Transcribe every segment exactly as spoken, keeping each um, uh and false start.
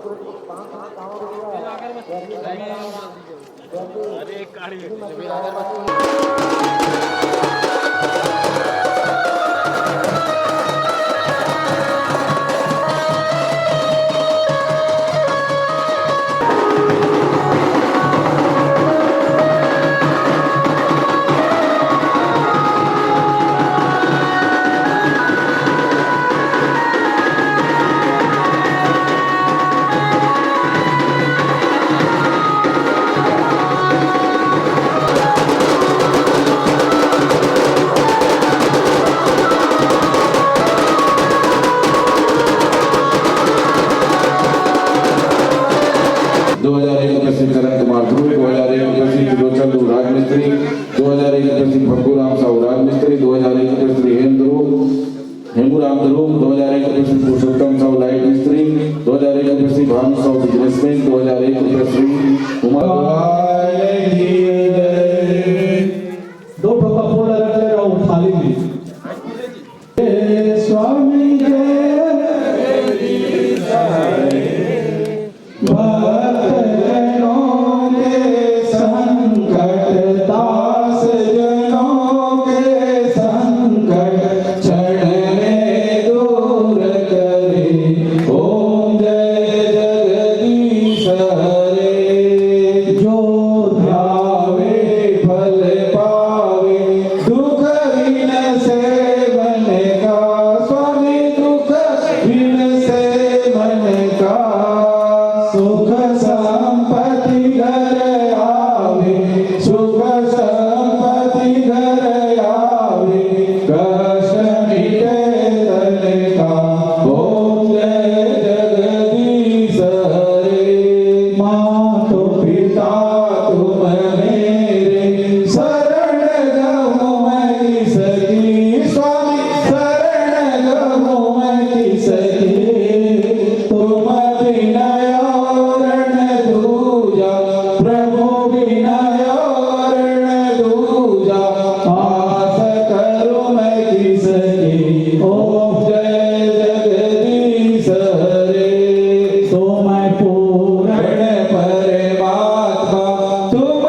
दो हजार एक रुपये श्री करण कुमार ध्रुव, दो हजार एक रुपये श्री त्रिलोचन ध्रुव राजमिस्त्री, दो हजार एक रुपये श्री फग्गू राम साहू राजमिस्त्री, दो हजार एक रुपये श्री हेम ध्रुव, हेमू राम ध्रुव, दो हजार एक रुपये श्री पुरुषोत्तम साहू लाइट मिस्त्री, दो हजार एक रुपये श्री भानु साहू बिजनेसमैन, दो हजार एक रुपये श्री उमा। दो ठो कपूर रख ले रहो थाली में। स्वामी जय। भक्त जनों के संकट, दास जनों के संकट, क्षण में दूर करे। ओम जय जगदीश हरे। जो ध्यावे फल पावे, दुख बिन सेवन का, स्वामी दुख बिन सेवन का। सुख संपत्ति घर आवे, सुख संपत्ति घर आवे, कष्ट मिटे तन का। ओम जय जगदीश हरे। मातो पिता तुम मेरे, शरण गहूँ मैं किसकी, स्वामी शरण गहूँ मैं किसकी। तुम बिना और न दूजा, प्रभु बिना और न दूजा, आस करूँ मैं किसकी। ओम जय जगदीश हरे। तुम पूर्ण परमात्मा, तुम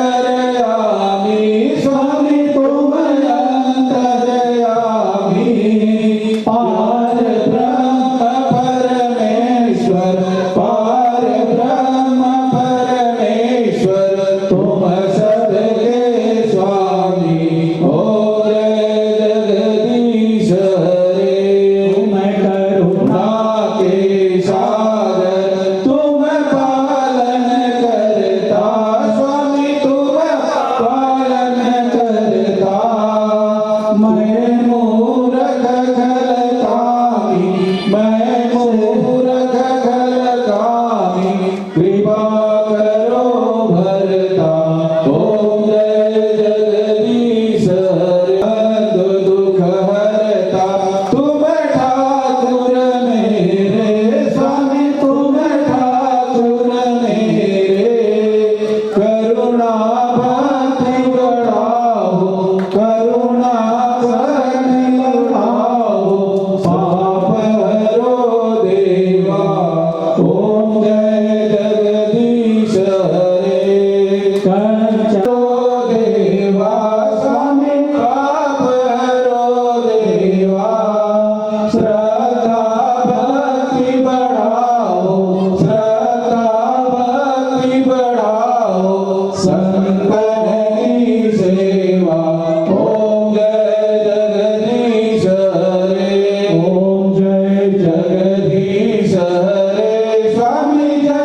अंतर्यामी, स्वामी तुम अंतर्यामी। पार ब्रह्म परमेश्वर, पार ब्रह्म परमेश्वर, तुम सबके स्वामी। ओम जय जगदीश हरे। तुम करुणा के सागर, तुम पालन करता, स्वामी तुम पालन करता। मैं मूरख खल कामी, मैं मूरख खल कामी, कृपा करो भरता। ओम जय जगदीश हरे। बंधु दुख हरता तुम ठाकुर मेरे, स्वामी तुम ठाकुर मेरे। करुणा भक्ति बढ़ाओ, करुणा भक्ति बढ़ाओ, पाप हरो देवा। ओम जय जगदीश हरे। कंचन देवा, स्वामी पाप हरो देवा। श्रद्धा भक्ति बढ़ाओ, श्रद्धा भक्ति बढ़ाओ, संतन की सेवा। ओम जय जगदीश हरे। ओम जय जगदीश हरे। स्वामी जय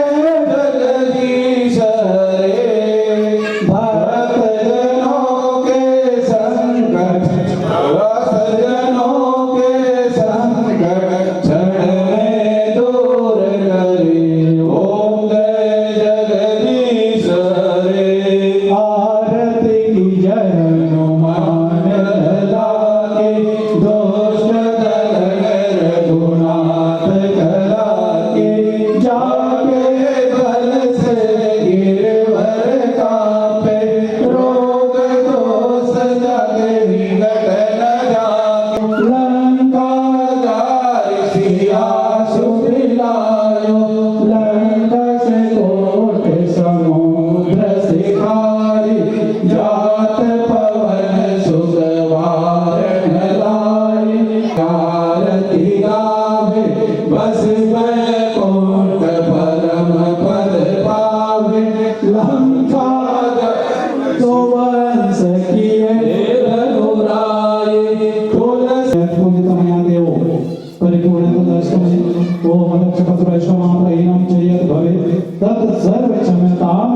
क्षमा प्रेम च यद् भवेत् तत् सर्व क्षम्यतां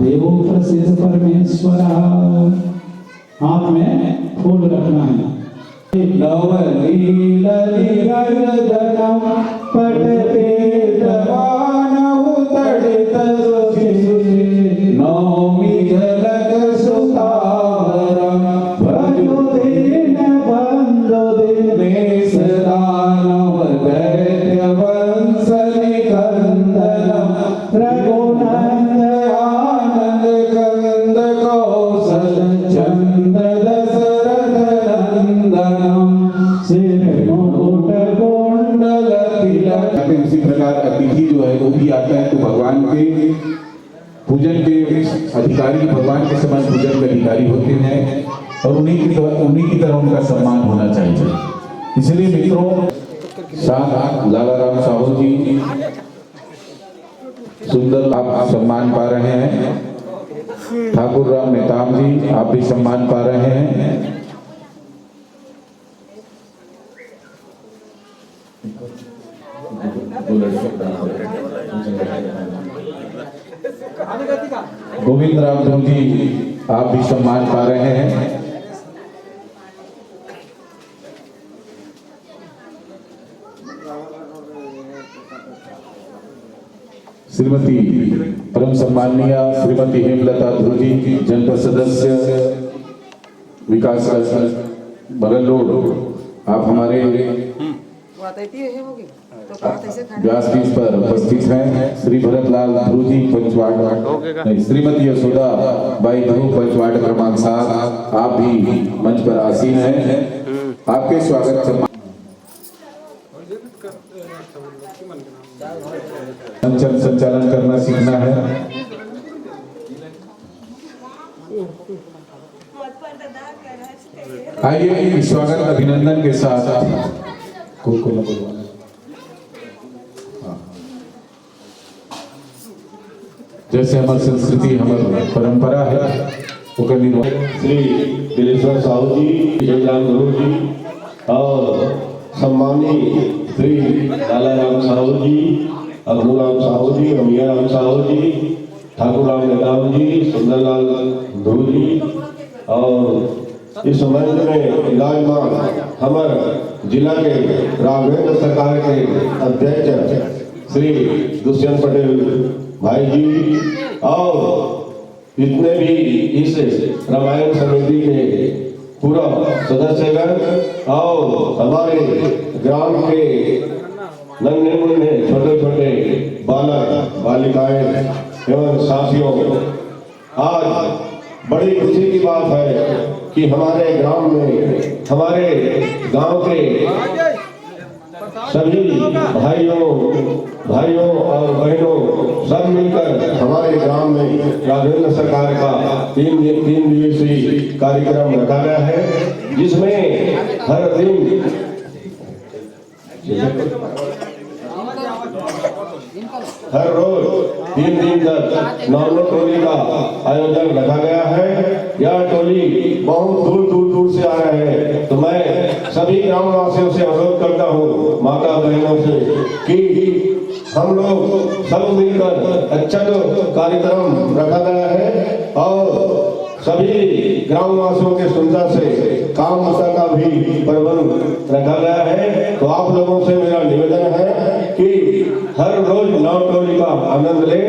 देवो प्रसीद परमेश्वरः। हाथ में फूल रखना है। नवनीतनिरञ्जनं पटपीतवानमुदरितसुधीः। नौमि जनकसुतावरं भजो दीनबन्धो दीनेशदानवदैत्यवंशनिकन्दनं। रघुनन्दन आनन्द कन्द कौशल चन्द दशरथ नन्दनम्। श्री मुकुट कुण्डल तिलक। उसी प्रकार अतिथि जो है वो भी आता है तो भगवान के पूजन के अधिकारी, भगवान के समान पूजन के अधिकारी होते हैं और उन्हीं की तरह, उन्हीं की तरह उनका सम्मान होना चाहिए। इसलिए मित्रों, साथ लाला राम साहू जी, सुंदर, आप सम्मान पा रहे हैं। ठाकुर राम नेताम जी, आप भी सम्मान पा रहे हैं। गोविंद राम धुन जी, आप भी सम्मान पा रहे हैं। श्रीमती परम सम्माननीय श्रीमती हेमलता ध्रुव जी, जनपद सदस्य, विकास बगल रोड, आप हमारे वो आता है, ये होगी। तो कहाँ कैसे खाना? व्यासपीठ पर उपस्थित हैं श्री भरतलाल ध्रुव जी पंचवाट, नहीं, श्रीमती यशोदा बाई ध्रुव पंचवाट क्रमांक सात, आप भी मंच पर आसीन हैं। आपके स्वागत सम्मान संचल-, संचालन करना सीखना है। आइए, स्वागत अभिनंदन के साथ। को-, को-, को-, हाँ। जैसे हमर संस्कृति, हमर परंपरा है, ओकर निर्वाह। श्री बिरेश्वर साहू जी, जयराम गुरु जी और सम्मानित श्री लाला राम साहू जी, अग्नू राम साहू जी, रमिया राम साहू जी, ठाकुर राम नेताम जी, सुंदरलाल धुव जी और इस मंच में विराजमान हमर जिला के राघवेंद्र सरकार के अध्यक्ष श्री दुष्यंत पटेल भाई जी और जितने भी इस रामायण समिति के पूरा सदस्यगण और हमारे ग्राम के नन्हे मुन्ने छोटे छोटे बालक बालिकाएं एवं साथियों, आज बड़ी खुशी की बात है कि हमारे ग्राम में, हमारे गांव के सभी भाइयों, भाइयों और बहनों, सब मिलकर हमारे ग्राम में राघवेंद्र सरकार का तीन दिन, तीन दिवसीय कार्यक्रम रखा गया है, जिसमें हर दिन हर रोज तीन दिन तक नौ नौ टोली का आयोजन रखा गया है। यह टोली बहुत दूर दूर दूर से आ रहे हैं, तो मैं सभी ग्रामवासियों से अनुरोध करता हूँ, माता बहनों से, कि हम लोग सब मिलकर अच्छा जो कार्यक्रम रखा गया है और सभी ग्रामवासियों के सुविधा से काम का भी प्रबंध रखा गया है। तो आप लोगों से मेरा निवेदन है कि हर रोज नौ टोली का आनंद ले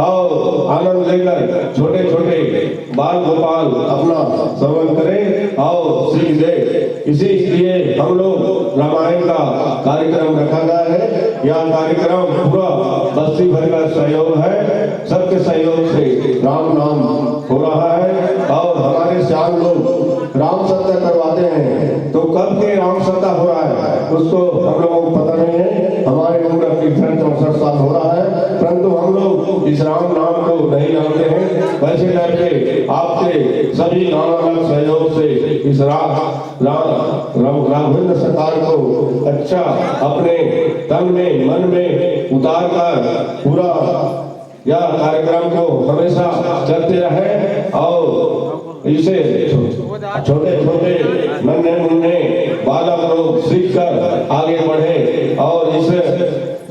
और आनंद लेकर छोटे छोटे बाल गोपाल अपना श्रवण करें और सीख दे। इसीलिए हम लोग रामायण का कार्यक्रम रखा गया है। यह कार्यक्रम पूरा बस्ती भर का सहयोग है, सबके सहयोग से राम नाम हो रहा है और हमारे श्याम लोग राम सत्ता करवाते हैं। तो कब के राम सत्ता हो रहा है, उसको हम लोगों को पता नहीं है। हमारे उम्र तिरसठ चौसठ साल हो रहा है, परंतु हम लोग इस राम नाम को नहीं जानते हैं। वैसे करके आपके सभी नाना सहयोग से इस राम, राम, राम, राघवेंद्र सरकार को अच्छा अपने तन में, मन में उतार कर पूरा यह कार्यक्रम को हमेशा चलते रहे और इसे छोटे छोटे नन्हे मुन्ने बालक लोग सीख कर आगे बढ़े और इस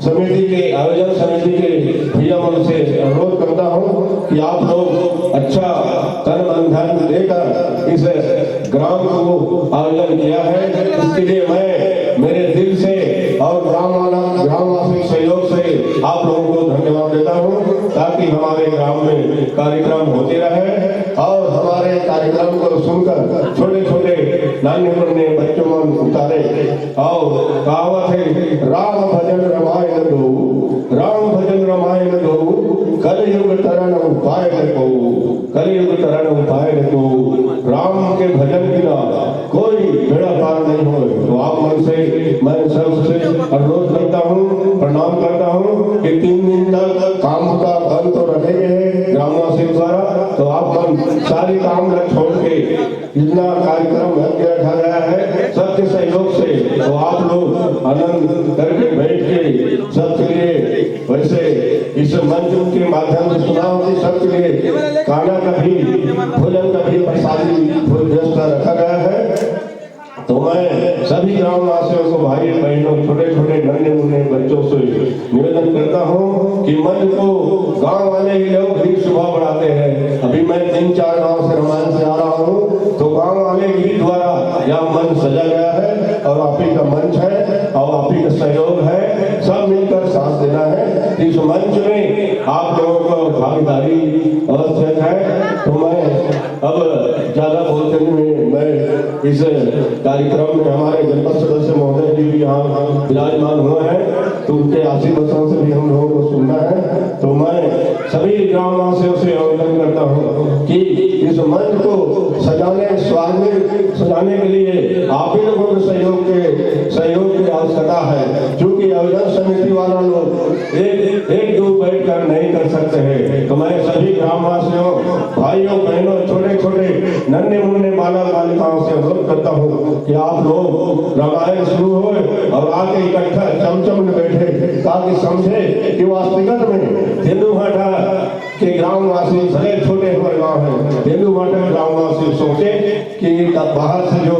समिति के, आयोजन समिति के भैया मन से अनुरोध करता हूँ कि आप लोग अच्छा तन मन धन देकर इस ग्राम को आयोजन किया है। इसके लिए मैं मेरे दिल से और ग्राम वाला, ग्रामवासी सहयोग से आप लोगों को धन्यवाद देता हूँ, ताकि हमारे ग्राम में कार्यक्रम होते रहे और हमारे कार्यक्रम को सुनकर छोटे छोटे नान्हे मुन्ने बच्चों मन उतारे। और कहावत है, राम भजन रमायन दो, राम भजन रमायन दो, कलयुग तरण उपाय न को, कलयुग तरण उपाय न को। राम के भजन बिना कोई बेड़ा पार नहीं हो। तो आप मन से मैं सबसे अनुरोध करता हूँ, प्रणाम करता हूँ कि तीन दिन तक काम का बंद तो रखे गए हैं ग्रामवासियों द्वारा, तो आप मन सारे काम न छोड़ के जितना कार्यक्रम रख के रखा गया है, सबके सहयोग से, तो आप लोग आनंद करके बैठ के सबके लिए, वैसे इस मंच के माध्यम से सुना हो कि सबके लिए खाना का भी, भोजन का भी प्रसादी व्यवस्था रखा गया है। तो मैं सभी ग्रामवासियों को, भाई बहनों, छोटे छोटे नन्हे मुन्ने बच्चों से निवेदन करता हूँ कि मंच को गांव वाले ही लोग ही शोभा बढ़ाते हैं। अभी मैं तीन चार गांव से रामायण से आ रहा हूँ, तो गांव वाले ही द्वारा यह मंच सजा गया है और आप ही का मंच है और आप ही का सहयोग है। सब मिलकर साथ देना है। इस मंच में आप लोगों का भागीदारी आवश्यक है। तो मैं अब ज्यादा बोलते नहीं, मैं इस कार्यक्रम में हमारे जनपद सदस्य महोदय जी भी यहाँ विराजमान हुए हैं, तो उनके आशीर्वचनों से भी हम लोगों को सुनना है। तो मैं सभी ग्रामवासियों से आवेदन करता हूँ कि इस मंच को सजाने, स्वागत, सजाने के लिए आप ही लोगों के सहयोग के, सहयोग की आवश्यकता है, क्योंकि आयोजन समिति वाला लोग एक, एक दो बैठकर नहीं कर सकते हैं। तो मैं सभी ग्रामवासियों, भाइयों, बहनों, छोटे छोटे नन्हे मुन्ने बालक बालिकाओं से अनुरोध करता हूँ कि आप लोग रामायण शुरू हो और आके इकट्ठा चमचम में बैठे, ताकि समझे कि वास्तविकता में तेंदूभाटा के ग्रामवासी भले छोटे हमारे गांव है, तेंदूभाटा के ग्रामवासी सोचे कि बाहर से जो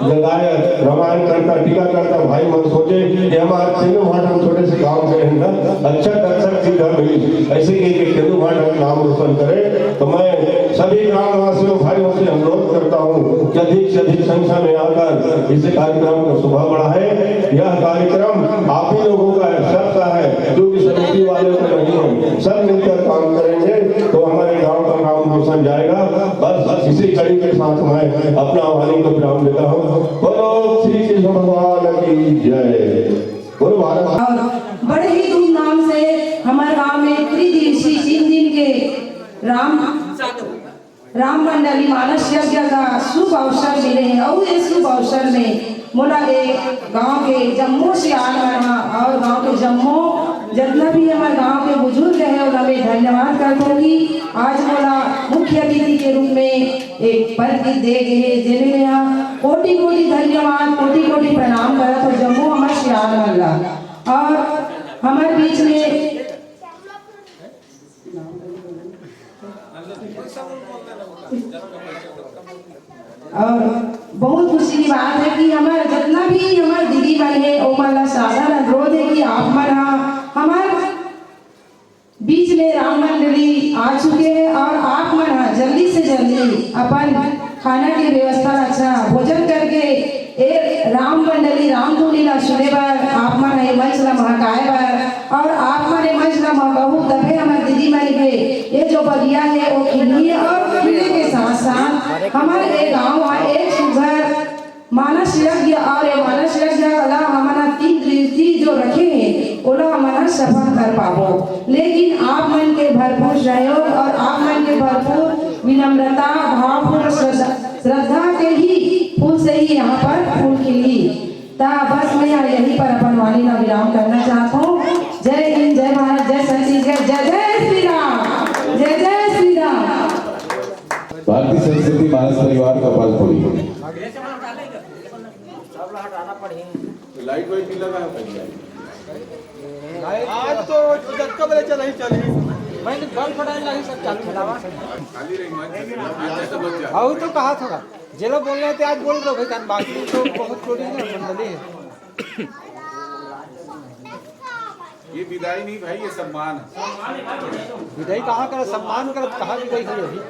लगाए रामायण करता, टीका करता, भाई मन सोचे कि हमारे तेंदूभाटा छोटे से गांव के अंदर अच्छा दर्शक सीधा मिली, ऐसे कह के तेंदूभाटा का नाम रोशन करे। तो मैं सभी ग्रामवासियों, भाइयों से अनुरोध करता हूँ कि अधिक से अधिक संख्या में आकर इस कार्यक्रम को शोभा बढ़ाए। यह कार्यक्रम आप ही लोगों का है, सबका है, जो कि समिति वाले को नहीं है, सब मिलकर काम करेंगे तो हमारे गांव का नाम रोशन जाएगा। बस, बस इसी कड़ी के साथ मैं अपना वाणी को विराम देता हूँ। बोलो श्री कृष्ण भगवान की जय। बोलो भारत। और बड़े ही धूमधाम से हमारे गांव में त्रिदिवसीय, तीन दिन के राम राम मंडली मानस यज्ञ का शुभ अवसर मिले हे, अउ ये शुभ अवसर में मोला एक गांव के जम्मो सियान मन ह और गांव के जम्मो जतना भी हमर गांव के बुजुर्ग हे, ओला मैं धन्यवाद करथों कि आज मोला मुख्य अतिथि के रूप में एक पद दे गे हे, जेमे मैं ह कोटि कोटि धन्यवाद, कोटि कोटि प्रणाम करत हों जम्मो हमर सियान मन ला। और हमर बीच में और बहुत खुशी की बात है कि हमर जतना भी हमर दीदी मन हे, ओमन ला सादर अनुरोध है कि आप मन ह हमर बीच में राम मंडली आ चुके हैं और आप मन ह जल्दी से जल्दी अपन खाना के व्यवस्था, अच्छा भोजन करके ए राम मंडली रामधुनी ला सुने बर, आप मन ह ए मंच ला महकाए बर, और आप मन ए मंच ला महकाहू, तभे हमर दीदी मन के ये जो बगिया हे, वो खिलही और खिले के साथ साथ हमर ए गांव ह एक सुघर मानस यज्ञ, और ये मानस यज्ञ ला हमन ह तीन दृष्टि जो रखे हे, ओला हमन ह सफल कर पाबो। लेकिन आप मन के भरपूर सहयोग और आप मन के भरपूर विनम्रता, भावपूर्ण श्रद्धा, श्रद्धा के ही फूल से ही यहाँ पर फूल खिली। त बस मैं यहीं पर अपन वाणी ला विराम करना चाहत हूँ। जय हिंद, जय भारत, जय छत्तीसगढ़, जय जय श्री राम, जय जय श्री राम। भारतीय संस्कृति मानस परिवार कपालपुरी। लाइट वाइट भी लगा है? आज तो जतका बजे चलही चलही। भाई, बल्ब फटाए लाही, सब चालू है। खाली रही, मैं जैसे बच जा। हाँ, वो तो कहा थोड़ा। जेला बोलना है तो आज बोल रहे हो भाई, बाकी तो बहुत थोड़ी ना मंडली है। ये विदाई नहीं भाई, ये सम्मान है। विदाई कहाँ कर, सम्मान कर, कहाँ विदाई हुई अभी?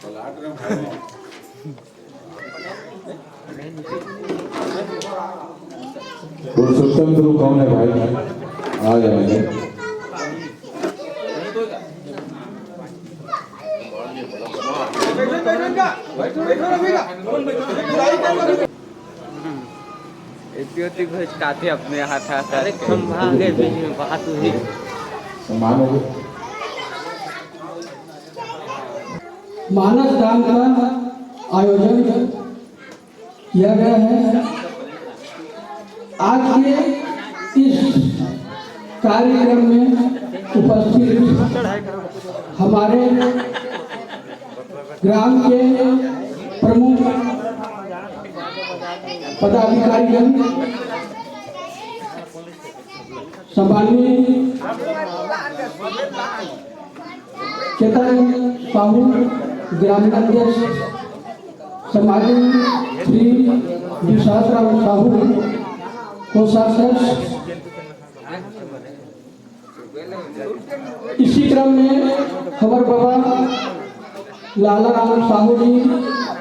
पलाट रहे हैं भाई। पुरुषोत्तम गुरु कौन है भाई? आ जाएंगे। एतियोती घुसकाथे अपने हाथ हाथ अरे करके। खंभा के बीच में बात हुई। सम्मान हो गया। मानस दान का आयोजन किया गया है। आज के इस कार्यक्रम में उपस्थित हमारे ग्राम के प्रमुख पदाधिकारीगण, सम्माननीय चेतन साहू, ग्रामीण अध्यक्ष, सम्माननीय श्री विश्वास राम साहू, कोषाध्यक्ष, इसी क्रम में हमर बाबा लाला राम साहू जी,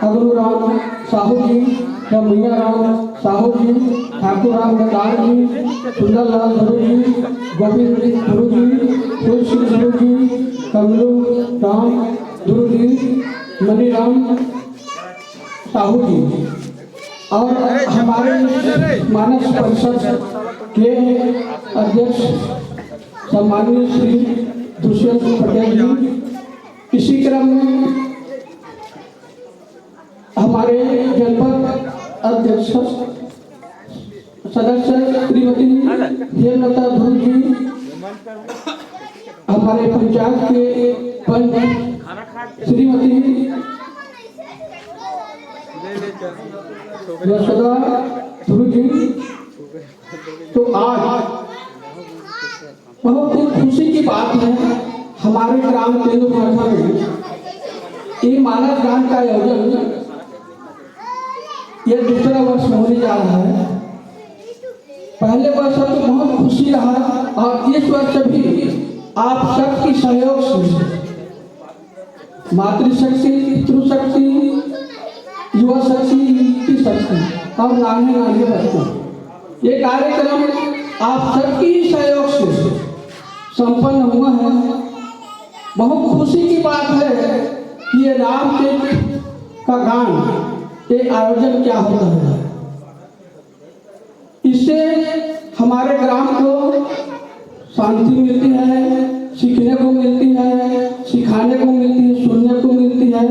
अगलू राम साहू जी, रमैया राम साहू जी, ठाकुर राम रतार जी, सुंदर लाल ध्रुव जी, गोविंद ध्रुव जी, तुलसी ध्रुव जी, कमलू राम ध्रुव जी, मनी राम साहू जी और हमारे मानस परिषद के अध्यक्ष सम्माननीय श्री दुष्यंत पटेल जी, इसी क्रम में हमारे जनपद अध्यक्ष सदस्य श्रीमती हेमलता ध्रुव जी, हमारे पंचायत के पंच श्रीमती यशोदा ध्रुव जी, तो आज बहुत ही खुशी की बात है, हमारे ग्राम तेंदुमाथा में ये मानस दान का आयोजन ये दूसरा वर्ष होने जा रहा है। पहले वर्ष तो बहुत खुशी रहा और इस वर्ष भी आप सबकी सहयोग से मातृशक्ति, पितृशक्ति, युवा शक्ति, युवती शक्ति और नान्हे नान्हे बच्चों, ये कार्यक्रम आप सबकी सहयोग से संपन्न हुआ है। बहुत खुशी की बात है कि ये रामचरित का गान, ये आयोजन क्या होता है, इससे हमारे ग्राम को शांति मिलती है, सीखने को मिलती है, सिखाने को मिलती है, सुनने को मिलती है,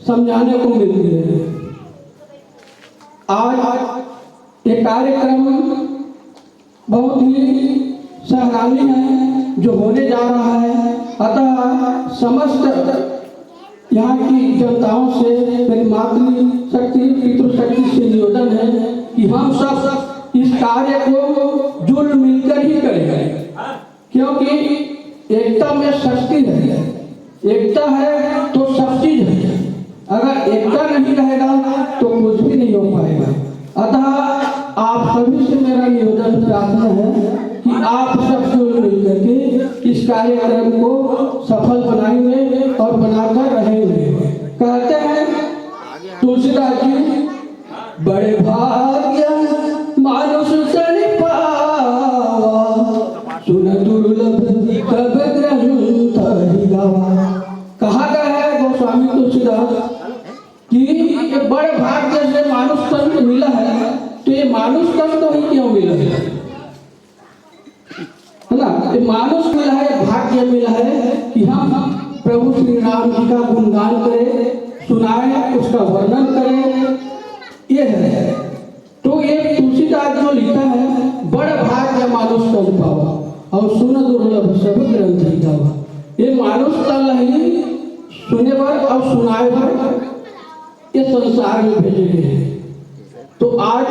समझाने को मिलती है। आज ये कार्यक्रम बहुत ही सराहनीय है जो होने जा रहा है। अतः समस्त यहाँ की जनताओं से मेरी मातृशक्ति, पितृशक्ति से निवेदन है कि हम सब इस कार्य को जुल मिलकर ही करें, क्योंकि एकता में शक्ति है। एकता है तो सब चीज है, अगर एकता नहीं रहेगा तो कुछ भी नहीं हो पाएगा। अतः आप सभी से मेरा निवेदन प्रार्थना है कि आप सब जुल मिल करके इस कार्यक्रम को सफल बनाएंगे और बनाकर रहेंगे। कहते हैं तुलसीदास जी, बड़े भाग्य मानुष तन पावा, सुन दुर्लभ तब ग्रंथ हरि गावा। कहा गया है गोस्वामी तुलसीदास कि ये बड़े भाग्य से मानुष तन मिला है, तो ये मानुष तन तो ही क्यों मिला है? है ना? ये मानुष मिला है, भाग्य मिला है कि हम प्रभु श्री राम जी का गुणगान करें, सुनाएं, उसका वर्णन करें। ये है। तो ये तुलसीदास जो लिखा है, बड़ भाग्य मानुष तन पावा और सुन दुर्लभ सब ग्रंथ गावा। ये मानुष तन ही सुने बर और सुनाए बर ये संसार में भेजे गए हैं। तो आज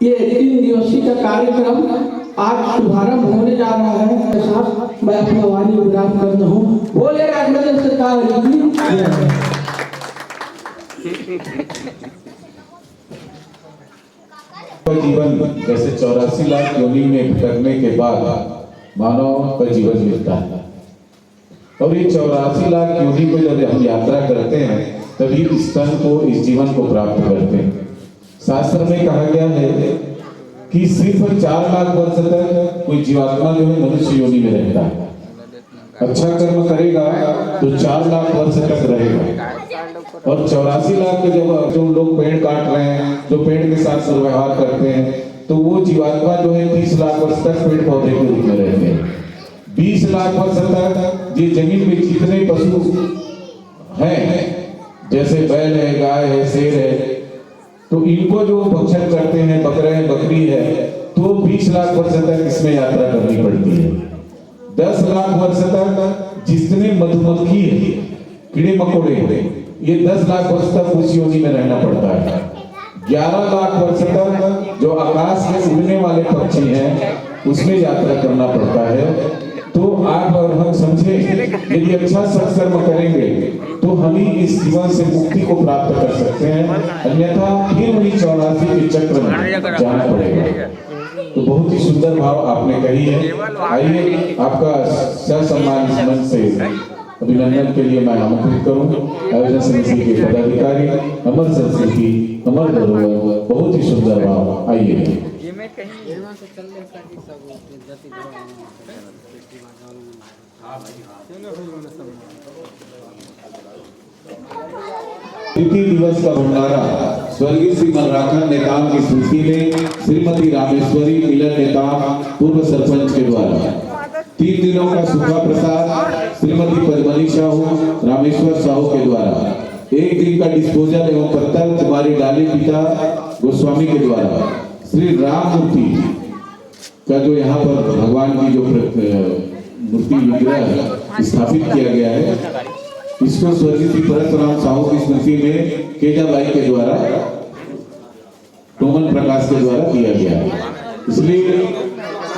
ये तीन दिवसीय का कार्यक्रम आज शुभारंभ होने जा रहा है। के साथ मैं अपना वाणी विराम करता हूँ। बोले राघवेंद्र सरकार की जय। का जीवन जैसे चौरासी लाख योनि में भटकने के बाद मानव का जीवन मिलता है, और ये चौरासी लाख योनि को जब हम यात्रा करते हैं, तभी इस तन को, इस जीवन को प्राप्त करते हैं। शास्त्र में कहा गया है कि सिर्फ चार लाख वर्ष तक कोई जीवात्मा जो है मनुष्य योनि में रहता है। अच्छा कर्म करेगा तो चार लाख वर्ष तक रहेगा, और चौरासी लाख के जब जो लोग पेड़ काट रहे हैं, जो पेड़ के साथ दुर्व्यवहार करते हैं, तो वो जीवात्मा जो है तीस लाख वर्ष तक पेड़ पौधे के रूप में रहते हैं। बीस लाख वर्ष तक ये जमीन में जितने पशु हैं, जैसे बैल है, गाय है, शेर है, तो इनको जो भक्षण करते हैं, बकरे हैं, बकरी है, तो बीस लाख वर्ष तक इसमें यात्रा करनी पड़ती है। दस लाख वर्ष तक जितने मधुमक्खी है, कीड़े मकोड़े हैं, ये दस लाख वर्ष तक उस योनि में रहना पड़ता है। ग्यारह लाख वर्ष तक जो आकाश में उड़ने वाले पक्षी हैं, उसमें यात्रा करना पड़ता है। तो आप और हम समझे, यदि अच्छा सत्कर्म करेंगे तो हम ही इस जीवन से मुक्ति को प्राप्त कर सकते हैं, अन्यथा फिर वही चौरासी के चक्र में जाना पड़ेगा। तो बहुत ही सुंदर भाव आपने कही है। आइए, आपका ससम्मान इस मंच से अभिनंदन के लिए मैं आमंत्रित करूं आयोजन समिति के पदाधिकारी। अमर संस्कृति, अमर धरोहर, बहुत ही सुंदर भाव। आइए। स्मृति दिवस का भंडारा स्वर्गीय श्री मलराखन नेताम की स्मृति में श्रीमती रामेश्वरी मिलन नेताम, पूर्व सरपंच के द्वारा। तीन दिनों का सूखा प्रसाद श्रीमती पद्मनी साहू, रामेश्वर साहू के द्वारा। एक दिन का डिस्पोजल एवं पत्तल कुमारी डाली पिता गोस्वामी के द्वारा। श्री राम मूर्ति का जो यहाँ पर भगवान की जो प्र-, अ, मूर्ति विग्रह स्थापित किया गया है, इसको स्वर्गीय श्री भरत राम साहू की स्मृति में केजाबाई के द्वारा, टोमन प्रकाश के द्वारा दिया गया है। इसलिए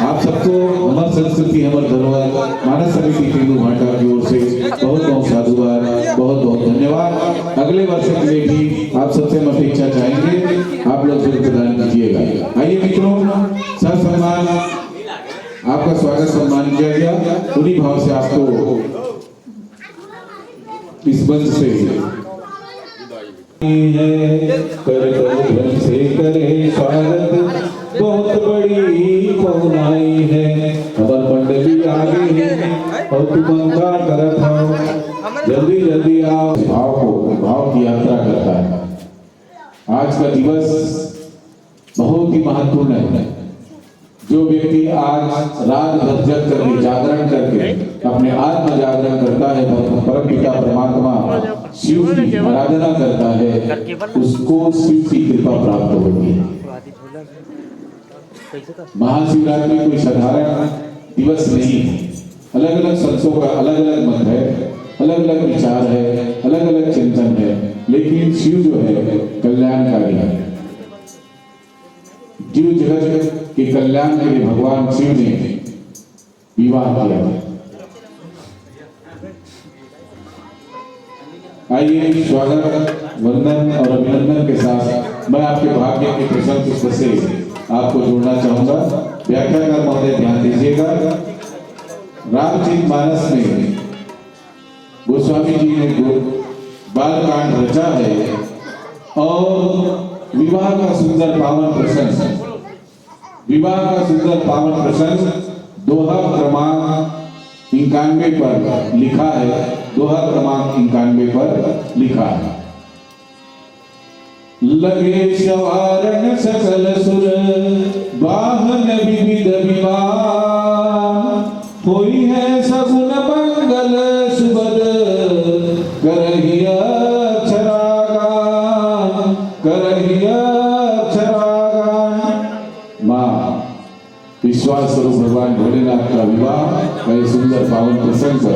आप सबको अमर संस्कृति, अमर धरोहर, मानस समिति तेंदूभाटा की ओर से बहुत बहुत साधुवाद, बहुत बहुत धन्यवाद। अगले वर्ष के लिए भी आप सबसे हम अपेक्षा चाहेंगे, आप लोग जरूर प्रदान कीजिएगा। आइए मित्रों, सर सम्मान, आपका स्वागत सम्मान किया गया। उन्हीं भाव से आपको इस मंच से है, कर कर ध्वनि से करे स्वागत, बहुत बड़ी पहुनाई है। हमर मंडली आगे है और तुम अंकार करत हो, जल्दी जल्दी आओ। भाव को, भाव की यात्रा करता है। आज का दिवस बहुत ही महत्वपूर्ण है। जो व्यक्ति आज रात भर जग करके, जागरण करके अपने आत्म जागरण करता है, परम पिता परमात्मा शिव की आराधना करता है, उसको शिव की कृपा प्राप्त होती है। महाशिवरात्रि कोई साधारण दिवस नहीं है। अलग अलग संतों का अलग अलग मत है, अलग अलग विचार है, अलग अलग चिंतन है, लेकिन शिव जो है कल्याणकारी है। जीव जगत के कल्याण के लिए भगवान शिव ने विवाह किया। आइए, स्वागत, वंदन और अभिनंदन के साथ मैं आपके भाग्य के प्रशंस पुष्प से आपको जोड़ना चाहूंगा। व्याख्याकार महोदय, ध्यान दीजिएगा, रामचरित मानस में गोस्वामी जी ने गो-, बाल कांड रचा है और विवाह का सुंदर पावन प्रसंग, विवाह का सुंदर पावन प्रसंग दोहा क्रमांक इक्यानवे पर लिखा है, दोहा क्रमांक इक्यानवे पर लिखा है। लगे सवारण सकल सुर, बाहन विविध विमान। होई है सगुन मंगल सुबद, करहिया अक्षरागान, करहिया अक्षरागान। माँ विश्वास स्वरूप भगवान भोलेनाथ का विवाह का ये सुंदर पावन प्रसंग पर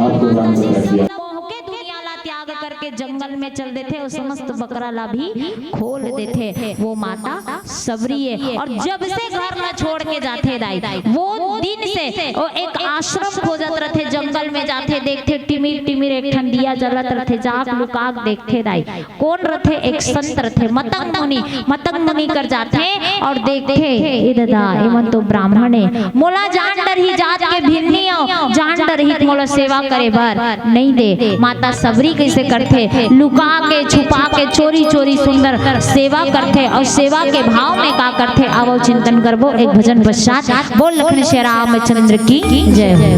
आपको राम कथा किया। मोह के दुनिया ला त्याग कर के जंगल में चल देथे, वो समस्त बकरा ला भी खोल देथे। वो माता सबरी है। और जब से घर ला छोड़ के जाथे दाई, वो दिन से वो एक आश्रम खोजत रथे, जंगल में जाथे, देखथे टिमिर टिमिर एक ठन दिया जलत रथे, जाके लुका के देखथे दाई। कोन रथे? एक संत रथे, मतंग मुनि। मतंग मुनि कर जाथे और देखथे, ए ददा, एमन तो ब्राह्मण है, मोला जान डरही, जात के भिन्नी अउ जान डरही, मोला सेवा करे बर नहीं दे। माता सबरी कैसे करथे? लुका के, छुपा के, चोरी चोरी सुंदर सेवा करथे। और सेवा के भाव में का करथे, आवो चिंतन करबो एक भजन पश्चात। बोल लखन श्री रामचंद्र की जय हो।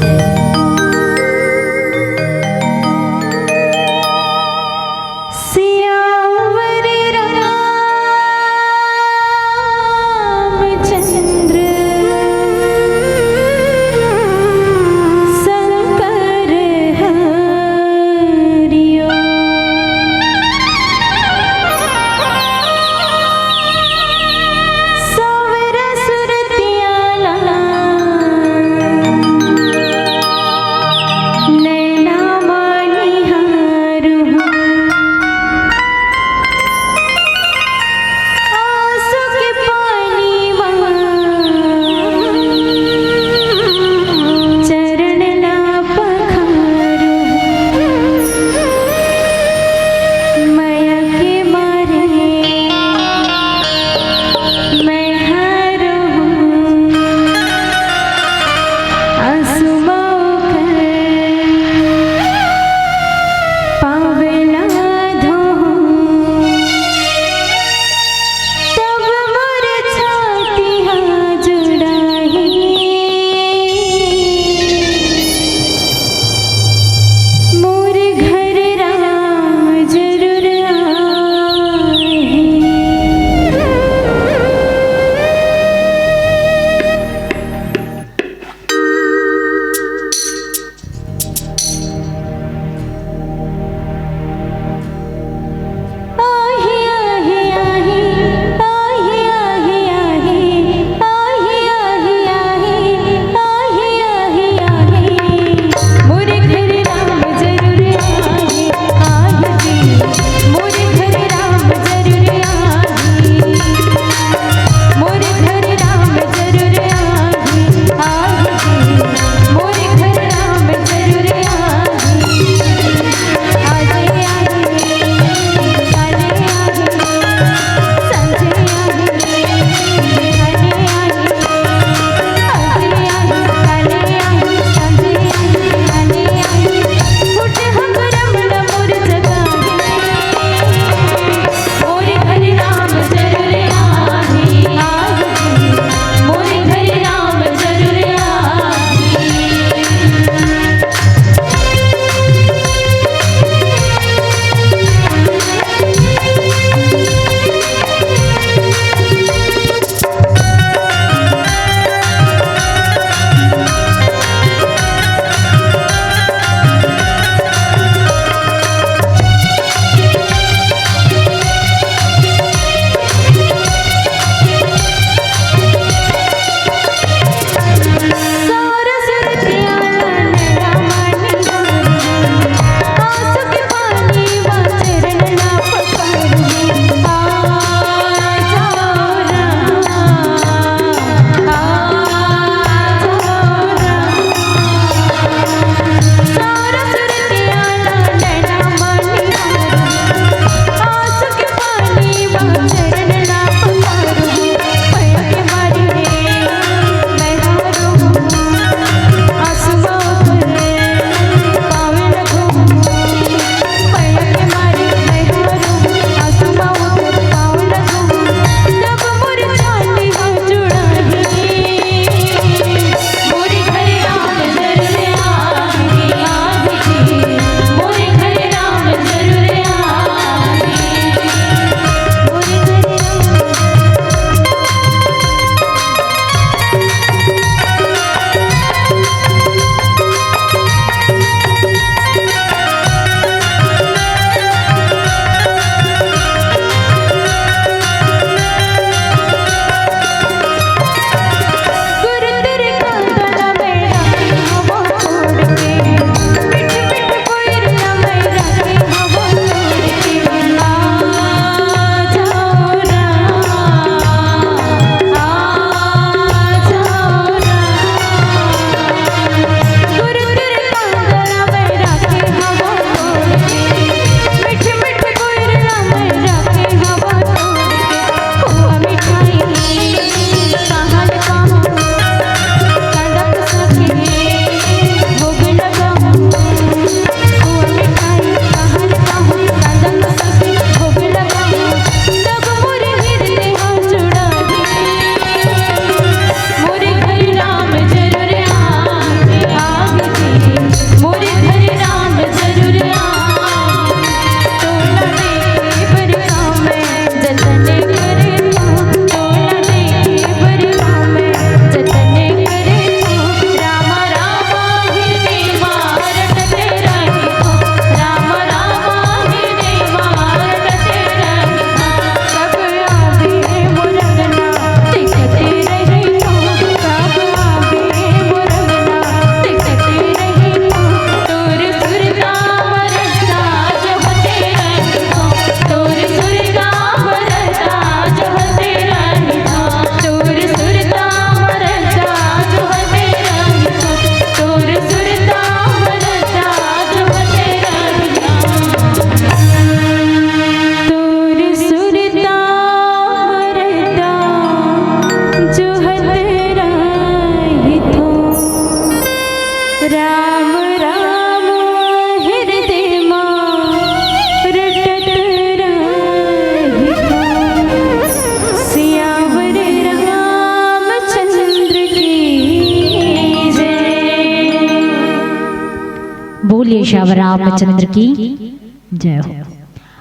सियावर रामचंद्र शंकर हरिओ। सावरा सुरतिया ला बोलिए श्याम रामचंद्र की जय हो।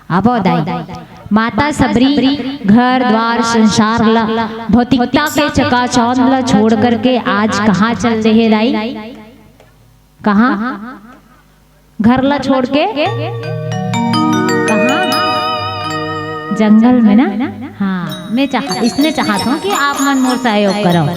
अब दाई, माता सबरी घर द्वार संसार ला, भौतिकता के चकाचौंध ला छोड़ करके आज कहाँ चल दे हे दाई? कहाँ? घर ला छोड़ के कहाँ? जंगल में ना। हाँ, मैं चाह इसने चाहत हूँ कि आप मन मोर सहयोग करो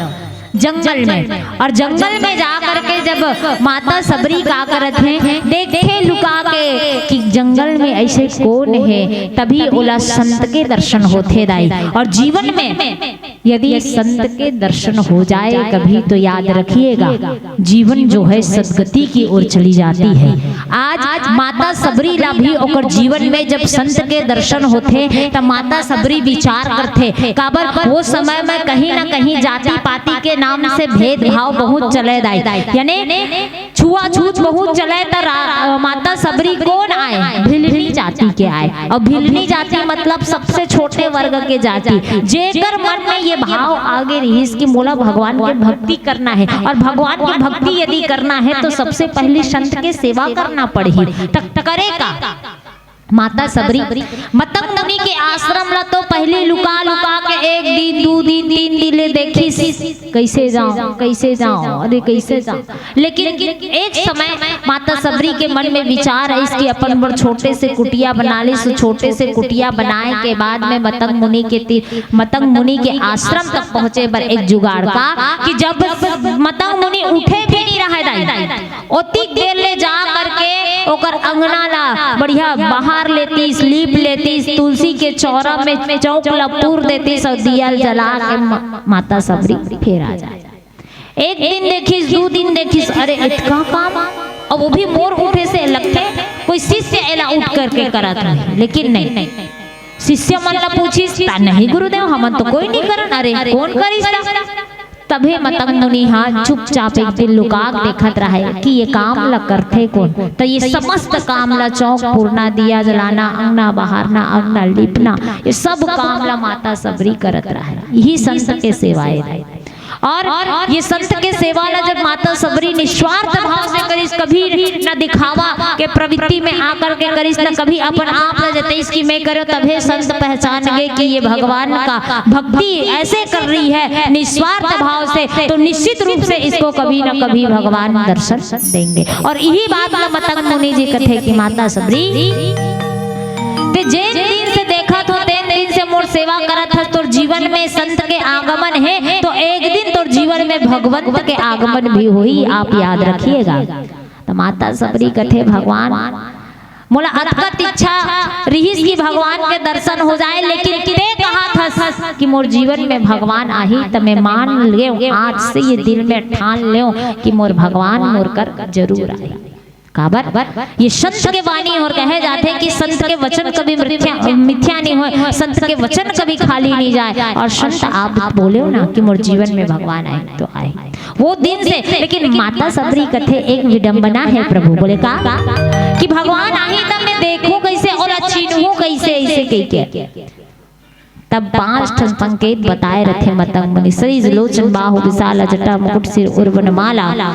जंगल में। और जंगल में जा करके जब माता सबरी का करत हे, देखथे लुका के कि जंगल में ऐसे कौन है, तभी ओला संत के दर्शन होथे दाई। और जीवन में यदि संत के दर्शन हो जाए कभी, तो याद रखिएगा, जीवन जो है सदगति की ओर चली जाती है। आज माता सबरी ला भी ओकर जीवन में जब संत के दर्शन होथे, त माता सबरी विचार करथे, काबर वो समय में कहीं ना कहीं जाति पाति के नाम से भेदभाव बहुत चले दाई, यानी छुआछूत बहुत चले, त रा-, माता सबरी कौन आए? भिलनी जाति के आए। और भिलनी जाति मतलब सबसे छोटे वर्ग के जाति, जेकर मन में ये भाव आगे रहिस कि मोला भगवान के भक्ति करना है, और भगवान की भक्ति यदि करना है तो सबसे पहली संत के सेवा करना पड़ही। त करे का? माता सबरी मतंग मुनि के आश्रम ला तो पहले लुका लुका के एक दिन, दू दिन, तीन दिन ले देखिस, कैसे जाऊं, कैसे जाऊं, अरे कैसे जाऊं। लेकिन एक समय माता सबरी के मन में विचार आइस कि अपन बर छोटे से कुटिया बना लिस। छोटे से कुटिया बनाए के बाद में मतंग मुनि के ती-, मतंग मुनि के आश्रम तक पहुंचे बर एक जुगाड़ का कि जब मतंग मुनि उठे भी नहीं रहे दाई, ओतिक देर ले जा करके ओकर अंगना ला बढ़िया बहार लेतिस, लीप लेतिस, तुलसी के चौरा में चौक ला पूर देतिस और दिया जला के म-, माता सबरी फेर आ जाए। एक दिन देखिस, दू दिन देखिस, अरे इतका काम, अब वो भी मोर उठे से लगथे, कोई शिष्य एला उठ करके करत होही, लेकिन नहीं। शिष्य मन ला पूछिस, ता नहीं गुरुदेव, हमन तो कोई नहीं करन, अरे कौन करिस ता? तभे मतंग मुनि हा चुपचाप एक दिन लुकाक देखत रहे कि ये काम ला करथे कौन। तो ये समस्त काम ला, चौक पूरना, दिया जलाना, अंगना बहारना, अंगना लीपना, ये सब काम ला माता सबरी करत रहे। यही संत के सेवा हे। और ये संत के सेवा ला जब माता सबरी निस्वार्थ भाव से करिस, कभी न दिखावा के प्रवृत्ति में आकर के करिस, न कभी अपन आप ला जतइस कि मैं करो, तभे संत पहचान गए कि ये भगवान का भक्ति ऐसे कर रही है निस्वार्थ भाव से, तो निश्चित रूप से इसको कभी न कभी भगवान दर्शन देंगे। और यही बात ला मतंग मुनि जी कथे कि माता सबरी, ते जेन दिन से देखत हो, तेन दिन से मोर सेवा करत हस, तोर जीवन में संत के आगमन हे, तो एक दिन तोर जीवन में भगवंत के आगमन भी होही, आप याद रखिएगा। तो माता सबरी कथे, भगवान, मोला अतकत इच्छा रिहिस कि भगवान के दर्शन हो जाए, लेकिन ते कहत हस कि मोर जीवन में भगवान आही, त मैं मान लेव, आज से ये दिल में ठान लेव कि मोर भगवान मोर कर जरूर आही। काबर? ये संत के वाणी और कहे जाथे कि संत के वचन कभी मिथ्या, मिथ्या नहीं होय, संत के वचन कभी खाली नहीं जाए। और संत आप बोले हो ना कि मोर जीवन में भगवान आए तो आए, वो दिन से। लेकिन माता सबरी कथे एक विडंबना है प्रभु, बोले का कि भगवान आही तब मैं देखूं कैसे, ओला चिन्हूं कैसे, ऐसे कह के। तब पांच ठन संकेत बताए रथे मतंग मुनि, सरिज लोचन बाहु विशाल जटा मुकुट सिर उर्वन माला,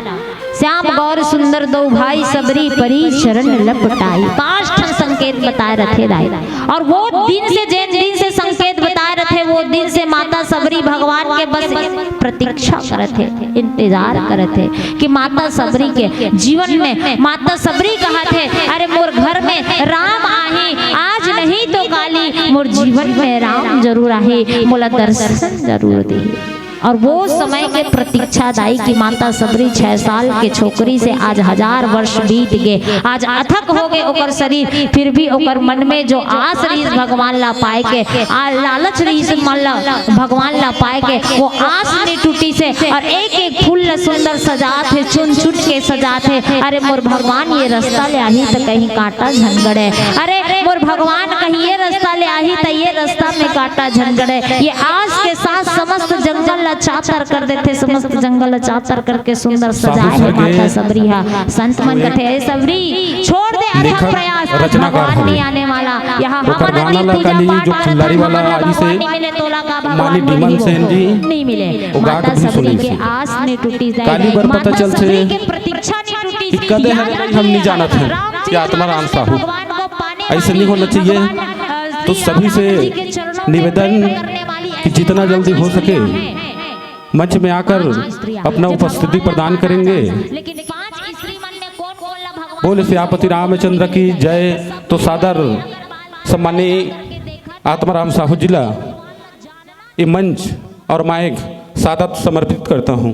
श्याम गौर सुंदर दो भाई सबरी परी चरण लपटाई। पांच ठन संकेत बताए रथे दाई। और वो दिन से, जेन दिन से संकेत बताए रथे, वो दिन से माता सबरी भगवान के बस प्रतीक्षा करत हे, इंतजार करत हे कि माता सबरी के जीवन में माता सबरी कहत हे, अरे मोर घर में राम आही, आज नहीं तो काली मोर जीवन में राम जरूर आही, मोला दर्शन जरूर देही। और वो समय के प्रतीक्षा दाई कि माता सबरी छह साल के छोकरी से आज हजार वर्ष बीत गए, आज अथक हो गए ओकर शरीर, फिर भी ओकर मन में जो आस रहिस भगवान ला पाए के, आ लालच रहिस मन ला भगवान ला पाए के, वो आस नहीं टूटी से। और एक एक फूल ला सुंदर सजात हे, चुन चुन के सजात हे। अरे मोर भगवान ये रास्ता ले आही त कहीं कांटा झन गड़े, अरे मोर भगवान कहीं ये रास्ता ले आही त ये रास्ता में कांटा झन गड़े। ये आस के साथ समस्त जंगल ला चातर कर देथे, समस्त जंगल ला चातर करके सुंदर सजाए हे माता सबरी हा। संत मन कथे, "ए सबरी, छोड़ दे अथक प्रयास, भगवान नहीं आने वाला।" यहाँ हमन आदि पूजा पाठ करत हन, हमन ला भगवान नहीं मिले, तोला का भगवान मिलही? नहीं मिले। माता सबरी के आस नहीं टूटी जाए, माता सबरी के प्रतीक्षा नहीं टूटी कि कदे हरे भाई हम नहीं जानत हैं कि आत्माराम साहू। ऐसे नहीं होना चाहिए। तो सभी से निवेदन कि जितना जल्दी हो सके मंच में आकर अपना उपस्थिति प्रदान करेंगे। बोले सियापति रामचंद्र की जय। तो सादर सम्मानी आत्माराम साहू जी ला ये मंच और माइक सादर समर्पित करता हूँ।